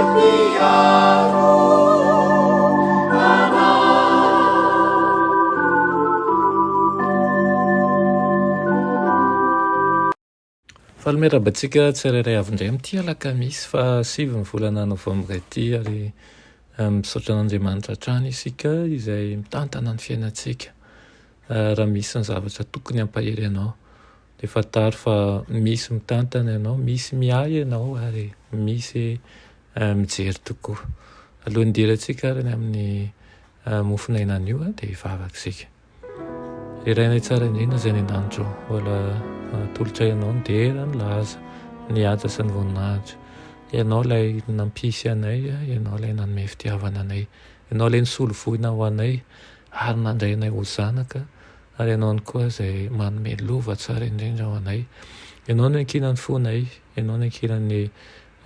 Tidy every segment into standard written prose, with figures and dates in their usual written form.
Mpiaro anay. Faly miarahaba antsika tsirairay avy indray amin'ity alakamisy faha sivy ny volana novambra ity ary misaotra an'Andriamanitra hatrany isika izay mitantana ny fiainantsika. Raha misy ny zavatra tokony hampahery anao dia fantaro fa misy mitantana ianao, misy miahy ianao ary misy mijery tokoa. Alohan'ny hidirantsika ary ny amin'ny mofon'aina anio dia hivavaka isika. Ry Rainay tsara indrindra izay any an-danitra ô, mbola atolotray Anao ny dera, ny laza, ny haja sy ny voninahitra. Ianao ilay nampisy anay, Ianao ilay nanome fitiavana anay, Ianao ilay nisolo voina ho anay ary nandray anay ho zanaka, ary Ianao ihany koa izay manome lova tsara indrindra ho anay. Ianao no iankinan'ny fonay, Ianao no iankinan'ny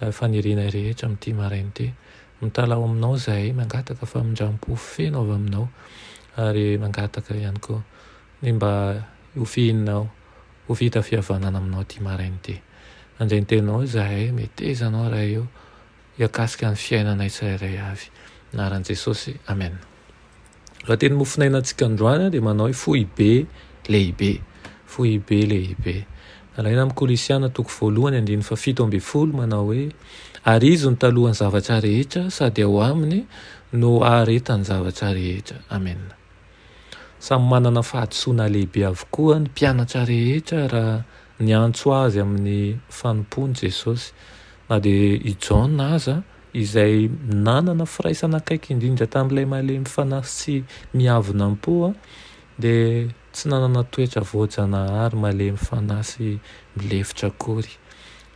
fanirianay rehetra amin'ity maraina ity. Mitalaho aminao izahay, mangataka famindram-po feno avy aminao ary mangataka ihany koa ny mba ho fihininao, ho vita fihavanana aminao ity maraina ity. Mandray ny teninao izahay, meteza anao Ray o, hiakasika ny fiainanay tsirairay avy. Anaran'i Jesosy, Amen. Lohateny mofonainantsika androany dia manao hoe foibe lehibe. Foibe lehibe. Nalaina amin'ny Kolosiana toko voalohany andininy faha-17 manao hoe ary izy no talohan'ny zavatra rehetra sady ao aminy no aharetan'ny zavatra rehetra. Amena. Samy manana fahadisoana lehibe avokoa ny mpianatra rehetra raha niantso azy amin'ny fanompoany Jesosy. Na dia i Jaona aza izay nanana firaisana akaiky indrindra tamin'ilay malemy fanahy sy miavona am-po, dia tsy nanana toetra voajanahary malemy fanahy sy milefitra akory.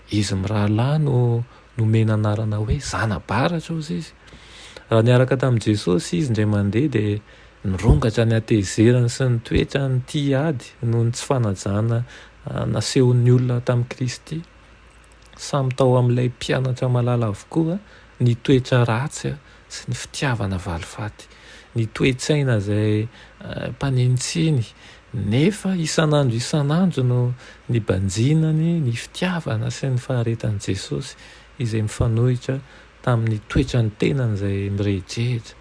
Izy mirahalahy no nomena anarana hoe zana-baratra, hozy izy. Raha niaraka tamin'i Jesosy izy indray mandeha, dia nirongatra ny hatezerany sy ny toetrany tia ady noho ny tsy fanajana nasehon'ny olona tamin'i Kristy. Samy tao amin'ilay mpianatra malala avokoa ny toetra ratsy sy ny fitiavana valifaty. Ny toe-tsaina izay mpanintsiny nefa isan'andro isan'andro no nibanjinany ny fitiavana sy ny faharetan'i Jesosy izay mifanohitra tamin'ny toetran'ny tenany izay mirehidrehitra.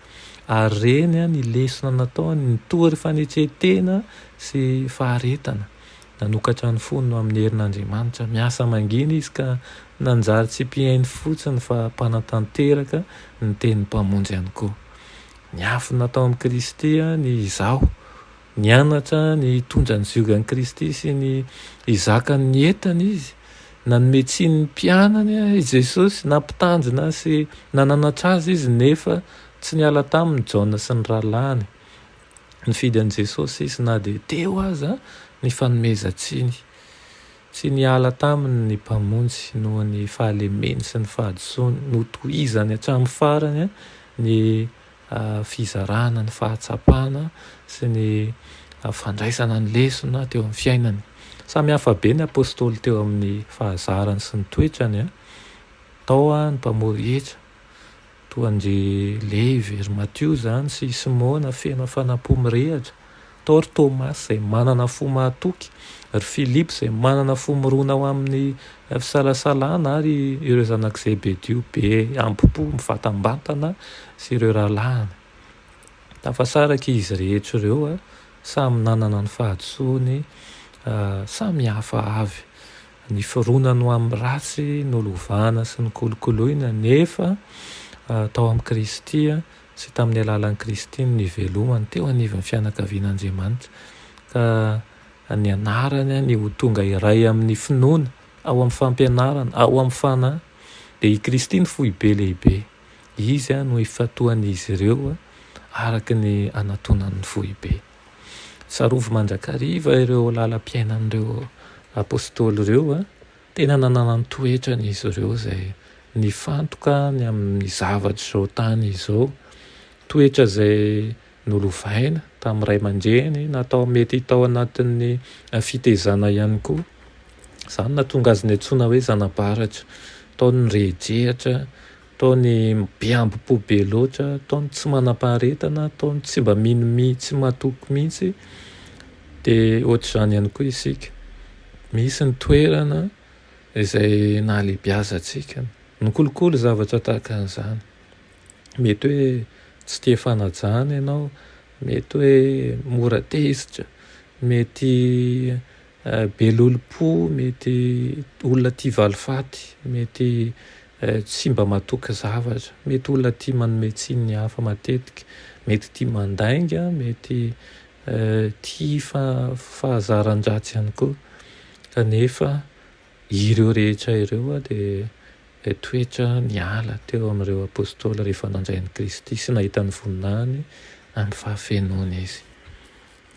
Ary reny ny lesona nataony nitory fanetren-tena sy faharetana. Nanokatra ny fony ho amin'ny herin'Andriamanitra miasa mangina izy ka nanjary tsy mpihaino fotsiny fa mpanatanteraka ny tenin'ny Mpamonjy ihany koa. Niafina tao amin'i Kristy ny izaho. Nianatra ny hitondra ny ziogan'i Kristy sy ny hizaka ny entany izy. Nanome tsiny ny mpianany i Jesosy, nampitandrina sy nananatra azy izy nefa tsy niala taminy Jaona sy ny rahalahiny. Nifidy an'i Jesosy izy na dia teo aza ny fanomezan-tsiny. Tsy niala taminy ny Mpamonjy noho ny fahalemeny sy ny fahadisoany. Notohizany hatramin'ny farany ny fizarana ny fahatsapana sy ny fandraisana ny lesona teo amin'ny fiainany. Samy hafa be ny apostoly teo amin'ny fahazarany sy ny toetrany. Tao ny mpamory hetra. Toa an-dry Levy, ry Matio izany, sy i Simona feno hafanam-po mirehitra, tao ry Tomasy izay manana fo mahatoky, ry Filipo izay manana fo mirona ho amin'ny fisalasalana, ary ireo zanak'i Zebedio be hambom-po mivantambantana sy ireo rahalahiny. Tafasaraka izy rehetra ireo, samy nanana ny fahadisoany samy hafa avy. Ny fironany ho amin'ny ratsy nolovana sy nokolokoloina nefa tao amin'i Kristy sy tamin'ny alalan'i Kristy no nivelomany teo anivon'ny fianakavian'Andriamanitra ka nianarany ny ho tonga iray amin'ny finoana, ao amin'ny fampianarana, ao amin'ny fanahy. Dia i Kristy no foibe lehibe. Izy no ifantohan'izy ireo araka ny anatonan'ny foibe. Tsarovy mandrakariva ireo lalam-piainan'ireo Apostoly ireo, tena nanana ny toetrany izy ireo izay nifantoka ny amin'ny zavatr'izao tany izao, toetra izay nolovaina tamin'ny ray aman-dreny na tao mety tao anatin'ny fitaizana ihany koa. Izany no nahatonga azy niantsoana hoe zana-baratra, tao ny nirehidrehitra, Tao ny be hambom-po be loatra, tao ny tsy manam-paharetana, tao ny tsy mba mino tsy matoky mihitsy. Dia ohatr'izany ihany koa isika. Misy ny toerana izay nahalehibiazantsika. Nikolokolo zavatra tahaka an'izany. Mety hoe tsy tia fanajana ianao, mety hoe mora tezitra, mety be lolompo, mety olona tia valifaty, mety tsy mba matoky zavatra, mety olona tia manome tsiny ny hafa matetika, mety tia mandainga, mety tia fahazaran-dratsy ihany koa. Kanefa ireo rehetra ireo dia toetra niala teo amin'ireo apostoly rehefa nandray an'i Kristy sy nahita ny voninahiny amin'ny fahafenoany izy.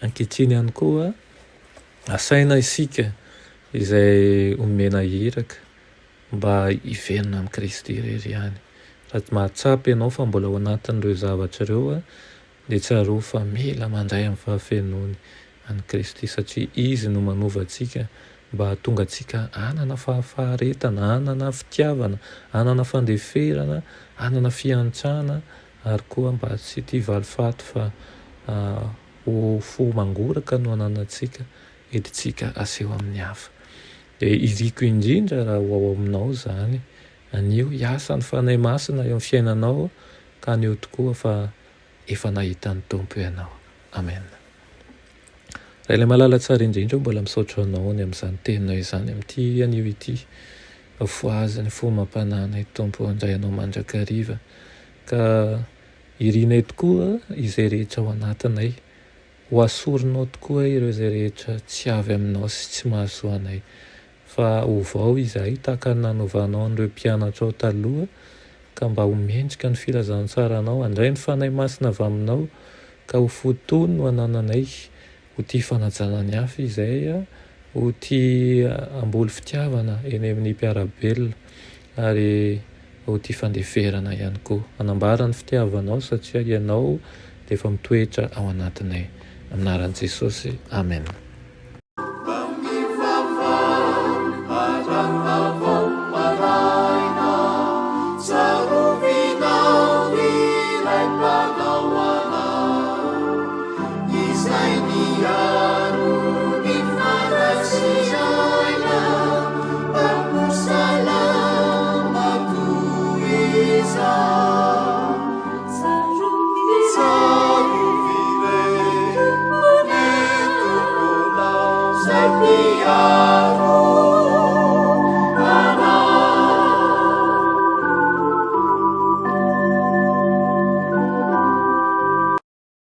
Ankehitriny ihany koa, asaina isika izay omena iraka mba hiverina amin'i Kristy irery ihany. Raha mahatsapa ianao fa mbola ao anatin'ireo zavatra ireo, dia tsarovy fa mila mandray amin'ny fahafenoany an'i Kristy satria Izy no manova antsika mba hahatonga antsika hanana faharetana, hanana fitiavana, hanana fandeferana, hanana fiantrana ary koa mba tsy tia valifaty fa ho fo mangoraka no ananantsika entintsika aseho amin'ny hafa. Dia iriko indrindra raha ho ao aminao izany anio hiasa ny Fanahy Masina eo amin'ny fiainanao ka haneho tokoa fa efa nahita ny Tompo ianao. Amen. Ray ilay malala tsara indrindra o, mbola misaotra anao ny amin'izany teninao izany amin'ity anio ity. Fohazy ny fo amam-panahinay Tompo handray anao mandrakariva ka irinay tokoa izay rehetra ao anatinay. Ho asorinao tokoa ireo izay rehetra tsy avy aminao sy tsy mahasoa anay. Fa ovao izahay tahaka ny nanovanao an'ireo mpianatrao taloha ka mba ho mendrika ny filazantsaranao, handray ny Fanahy Masina avy aminao ka ho fo tony no anananay, ho tia fanajana ny hafa izay, ho tia hamboly fitiavana eny amin'ny mpiara-belona ary ho tia fandeferana ihany koa. Hanambara ny fitiavanao satria Ianao dia efa mitoetra ao anatinay. Amin'ny anaran'i Jesosy, Amena.